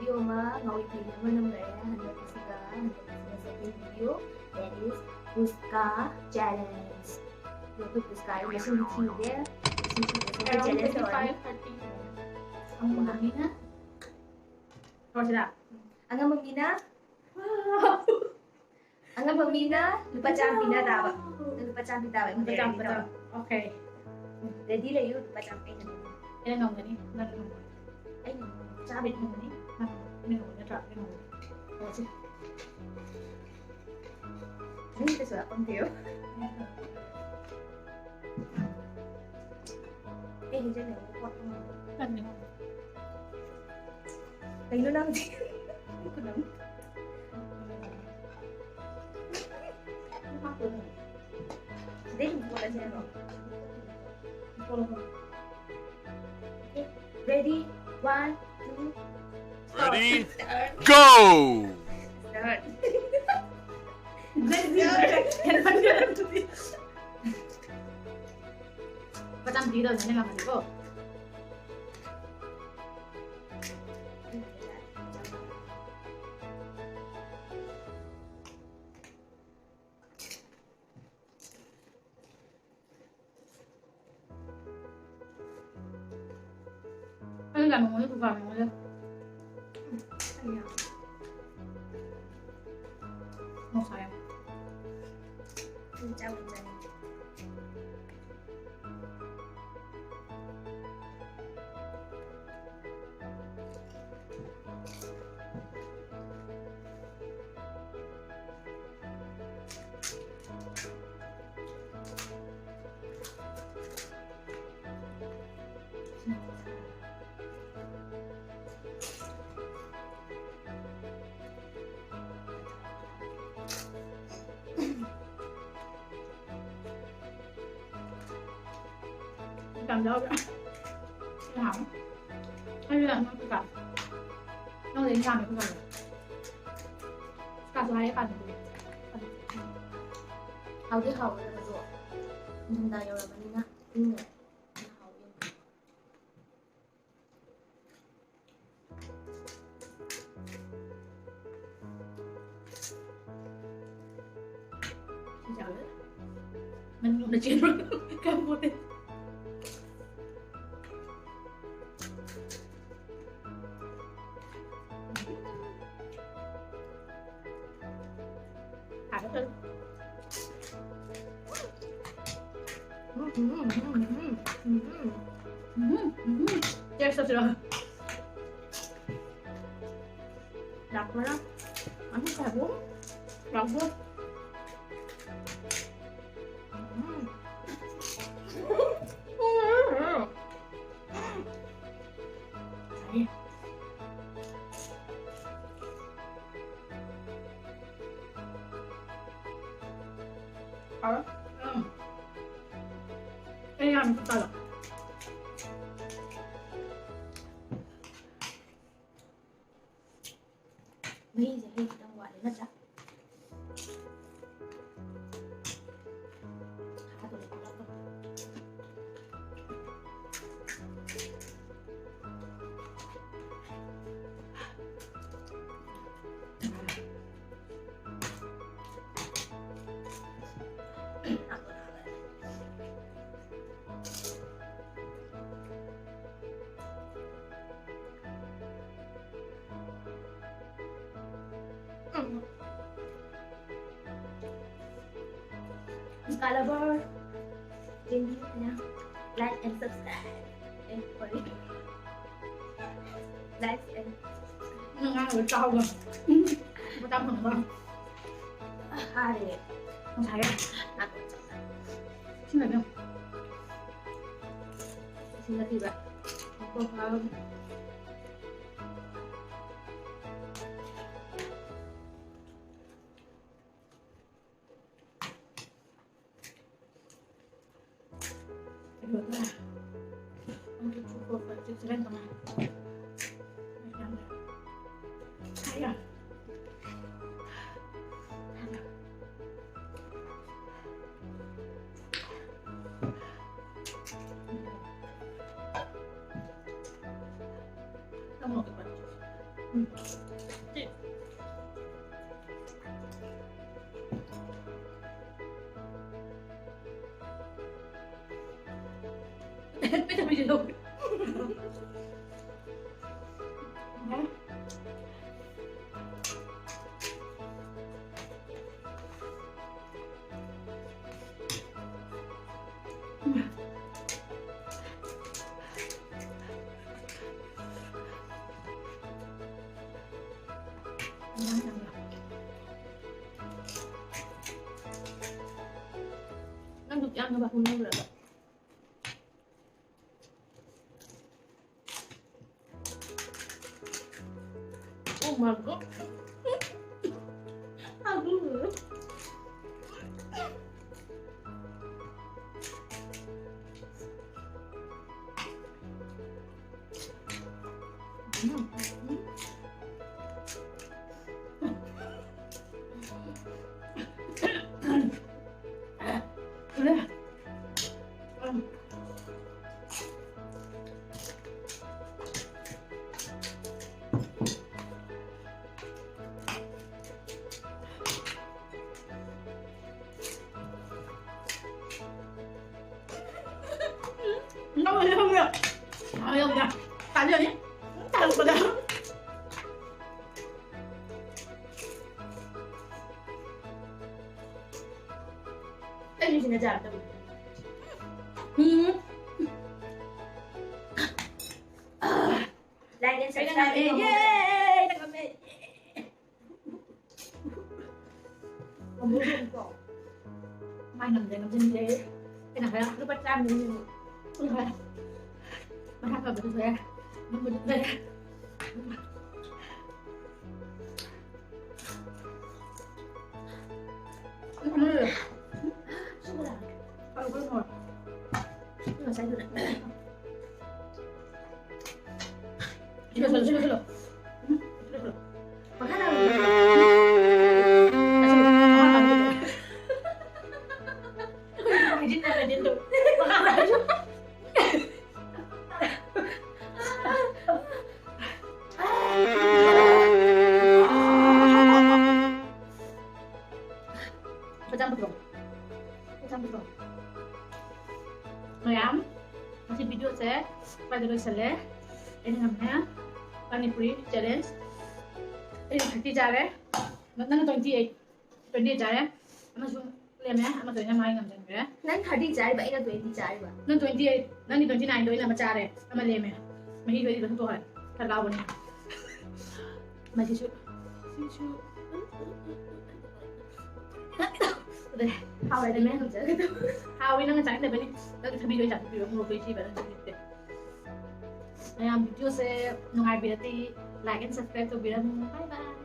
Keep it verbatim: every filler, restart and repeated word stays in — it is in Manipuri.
Video ꯑꯃ ꯉꯥꯎꯔꯤ ꯐꯩꯔꯤ ꯑꯃ ꯅꯝꯈꯔꯦ ꯍꯟꯗꯛꯀꯤꯁꯤꯒ꯫ ꯍꯟꯗꯛꯀꯤꯁꯤꯅ second video, that is Puchka challenge. ꯑꯗꯣ ꯑꯩꯈꯣꯏ Puchka ꯍꯥꯏꯔꯤ ꯃꯁꯤꯡꯗꯤ ꯊꯤꯔꯨꯒꯦ꯫ ꯃꯁꯤꯡ ꯊꯤꯔꯨꯒꯦ꯫ ꯑꯩꯈꯣꯏ challenge ꯇꯧꯔꯅꯤ꯫ ꯑꯉꯝꯕ ꯃꯤꯅ ꯍꯧꯔꯁꯤꯔꯥ? ꯑꯉꯝꯕ ꯃꯤꯅ ꯑꯉꯝꯕ ꯃꯤꯅ ꯂꯨꯄꯥ ꯆꯥꯝꯃ ꯄꯤꯅ ꯇꯥꯕ꯫ ꯅꯪ ꯂꯨꯄꯥ ꯆꯥꯝꯃ ꯄꯤ ꯇꯥꯕ꯫ ꯑꯩꯉꯣꯟꯗ ꯂꯨꯄꯥ ꯆꯥꯝꯃ, ready ꯂꯨꯄꯥ ꯇꯧꯔꯣ꯫ ꯆꯥꯝꯃ꯫ Okay. Ready ꯂꯩꯌꯨ, ꯂꯨꯄꯥ ꯆꯥꯝꯃ ꯑꯩꯅ ꯂꯧꯒꯦ꯫ ꯑꯩꯅ ꯉꯝꯒꯅꯤ, ꯅꯪ ꯉꯝꯒꯅꯤ꯫ ꯑꯩꯅ ꯉꯝꯒꯅꯤ꯫ ꯆꯥꯝꯃ ꯉꯝꯒꯅꯤ꯫ ꯅꯪ ꯉꯝꯒꯅꯤ꯫ ꯑꯩꯅ ꯉꯝꯒꯅꯤ ꯅꯠꯇ꯭ꯔꯥ? ꯑꯩꯅ ꯉꯝꯒꯅꯤ꯫ ꯇꯧꯔꯁꯤ꯫ ꯅꯪ ꯀꯩꯁꯨ ꯍꯥꯞꯄꯝꯗꯦꯌꯣ꯫ ꯑꯩ ꯍꯦꯟꯖꯟꯅꯕ ꯄꯣꯠ ꯑꯃ꯫ ꯀꯩꯅꯣ ꯅꯪꯗꯤ? ꯈꯨꯅꯝ꯫ ꯁꯤꯗꯩ ꯑꯗꯨꯝ ꯄꯣꯠꯂꯁꯦ ꯍꯥꯏꯕ꯭ꯔꯣ? Okay, ready, one, two, start. Ready, go! Start. ꯂꯨꯄꯥ ꯆꯥꯝꯃ ꯄꯤꯒꯗꯕꯅꯤ, ꯅꯪ ꯉꯝꯃꯗꯤꯀꯣ꯫ ꯑꯩꯅ ꯀꯩꯅꯣ ꯃꯣꯏ ꯗꯨꯀꯥꯟ ꯃꯣꯏꯗ꯫ ꯃꯣꯁꯥ ꯌꯥꯝ꯫ ꯆꯥꯕ ꯆꯥꯅꯤꯡꯉꯦ꯫ ꯌꯥꯝ ꯌꯥꯎꯗ꯭ꯔꯥ? ꯁꯤ ꯍꯥꯎ꯫ ꯑꯩꯁꯨ ꯌꯥꯝ ꯌꯥꯎꯗꯦ ꯀꯥ꯫ ꯌꯥꯎꯗꯦ, ꯌꯥꯝꯃꯦ ꯀꯥ꯫ ꯀꯥꯁꯨ ꯍꯥꯏꯔꯦ ꯄꯥꯟꯕꯗꯨꯗꯤ꯫ ꯍꯥꯎꯗꯤ ꯍꯥꯎꯋꯦ ꯑꯗꯣ ꯅꯤꯡꯊꯝꯊꯥ ꯌꯧꯔꯕꯅꯤꯅ ꯏꯪꯉꯦ꯫ ꯌꯥꯝ ꯍꯥꯎꯋꯦ꯫ ꯌꯥꯔꯦ꯫ ꯃꯅꯤꯡꯂꯣꯝꯗ ꯆꯦꯟꯕ꯭ꯔꯥ? ꯈꯪꯄꯣꯠꯇꯦ꯫ ꯍꯥꯎꯋꯦ꯫ ꯎꯝ, ꯎꯝ, ꯎꯝ, ꯎꯝ, ꯎꯝ, ꯎꯝ, ꯎꯝ, ꯎꯝ꯫ Taste ꯇꯧꯁꯤꯔꯣ? ꯂꯥꯛꯄ꯭ꯔꯥ? ꯑꯃꯨꯛ ꯍꯥꯏꯕꯣ? ꯂꯥꯛꯄ꯭ꯔꯣ? ꯎꯝ꯫ ꯎꯝ꯫ ꯁꯥꯏꯌꯦ꯫ ꯍꯥꯎꯔꯦ꯫ ꯎꯝ꯫ ꯑꯩ ꯌꯥꯝ ꯆꯥꯔꯣ꯫ ꯃꯍꯤꯁꯦ ꯍꯩ ꯈꯤꯇꯪ ꯋꯥꯠꯂꯦ ꯅꯠꯇ꯭ꯔꯥ? ꯍꯥꯗꯣꯔꯦ ꯄꯨꯂꯞ꯫ Kalabor. Like and subscribe. Eh, sorry. Like and ꯉꯥꯡꯕ ꯆꯥꯎꯕ꯫ ꯃꯇꯝ ꯐꯪꯕ꯫ ꯍꯥꯔꯦ꯫ ꯉꯁꯥꯏ꯫ ꯁꯤꯅꯅꯦ꯫ ꯁꯤꯅ ꯄꯤꯕ꯫ ꯅꯪꯗꯨ ꯌꯥꯝꯅ ꯍꯣꯠꯅꯕ꯭ꯔꯕ? Oh my God. ꯂꯧꯔꯦ, ꯂꯧꯔꯦ꯫ ꯂꯧꯔꯦ, ꯂꯧꯔꯦ꯫ ꯇꯥꯖꯔꯤ꯫ ꯇꯥꯔꯛꯄꯗ꯫ ꯑꯩꯒꯤꯁꯤꯅ ꯖꯥꯔ ꯇꯧꯏ꯫ ꯎꯝ꯫ Like and subscribe. ꯌꯦ! ꯃꯥꯏ ꯉꯝꯗ꯭ꯔꯦ, ꯉꯝꯖꯤꯟꯗ꯭ꯔꯦ꯫ ꯑꯩꯅ ꯈꯔ ꯂꯨꯄꯥ ꯆꯥꯝꯃ ꯄꯤꯕꯤꯕ꯫ ꯑꯩꯅ ꯈꯔ ꯃꯁꯥ ꯐꯕꯗꯨ ꯐꯔꯦ꯫ ꯉꯝꯕꯗꯨ ꯐꯔꯦ꯫ ꯎꯝ꯫ ꯁꯤꯕꯨ ꯌꯥꯔꯦ꯫ ꯉꯁꯥꯏ ꯑꯗꯨꯅ꯫ ꯁꯤꯂꯣ, ꯁꯤꯂꯣ, ꯁꯤꯂꯣ, ꯁꯤꯂꯣ꯫ ꯁꯤꯂꯣ, ꯁꯤꯂꯣ꯫ ꯃꯈꯥ ꯇꯥꯔꯣ꯫ ꯁꯤꯂꯣ, ꯃꯈꯥ ꯇꯥꯔꯣ꯫ ꯍꯥꯏꯖꯤꯟꯅꯔꯗꯤ ꯑꯗꯨꯝ꯫ ꯃꯈꯥ ꯇꯥꯔꯣ꯫ ꯂꯣꯏꯁꯜꯂꯦ꯫ ꯑꯩꯅ ꯉꯝꯃꯦ꯫ Panipuri challenge꯫ ꯑꯩꯅ thirty ꯆꯥꯔꯦ꯫ ꯅꯪꯅ twenty eight꯫ Twenty eight ꯆꯥꯔꯦ꯫ ꯑꯃꯁꯨ ꯂꯦꯝꯃꯦ꯫ ꯑꯃꯗꯣ ꯑꯩꯅ ꯃꯥꯒꯤ ꯉꯝꯖꯟꯈ꯭ꯔꯦ꯫ ꯅꯪ thirty ꯆꯥꯔꯤꯕ, ꯑꯩꯅ twenty ꯆꯥꯔꯤꯕ꯫ ꯅꯪ twenty eight, ꯅꯪꯒꯤ twenty nineꯗꯣ ꯑꯩꯅ ꯑꯃ ꯆꯥꯔꯦ꯫ ꯑꯃ ꯂꯦꯝꯃꯦ꯫ ꯃꯍꯤꯗꯣ ꯑꯩꯗꯤ ꯂꯣꯏ ꯊꯛꯇꯣꯛꯈ꯭ꯔꯦ꯫ ꯈꯔ ꯂꯥꯎꯕꯅꯦ꯫ ꯃꯁꯤꯁꯨ꯫ ꯁꯤꯁꯨ꯫ ꯑꯗꯩ ꯍꯥꯎꯔꯗꯤ ꯃꯌꯥꯝ ꯆꯥꯒꯗꯕ꯫ ꯍꯥꯎꯋꯤ, ꯅꯪꯅ ꯆꯥꯅꯤꯡꯗꯕꯅꯤ꯫ ꯅꯪꯒꯤ ꯊꯕꯤꯗꯣ ꯑꯩ ꯆꯥꯊꯣꯛꯄꯤꯕ, ꯃꯣꯔꯣꯛꯇꯣ ꯑꯩ ꯊꯤꯕ, ꯅꯪ ꯆꯥꯅꯤꯡꯗꯦ꯫ ꯃꯌꯥꯝ videoꯁꯦ ꯅꯨꯡꯉꯥꯏꯕꯤꯔꯗꯤ like and subscribe ꯇꯧꯕꯤꯔꯝꯃꯨ꯫ Bye bye꯫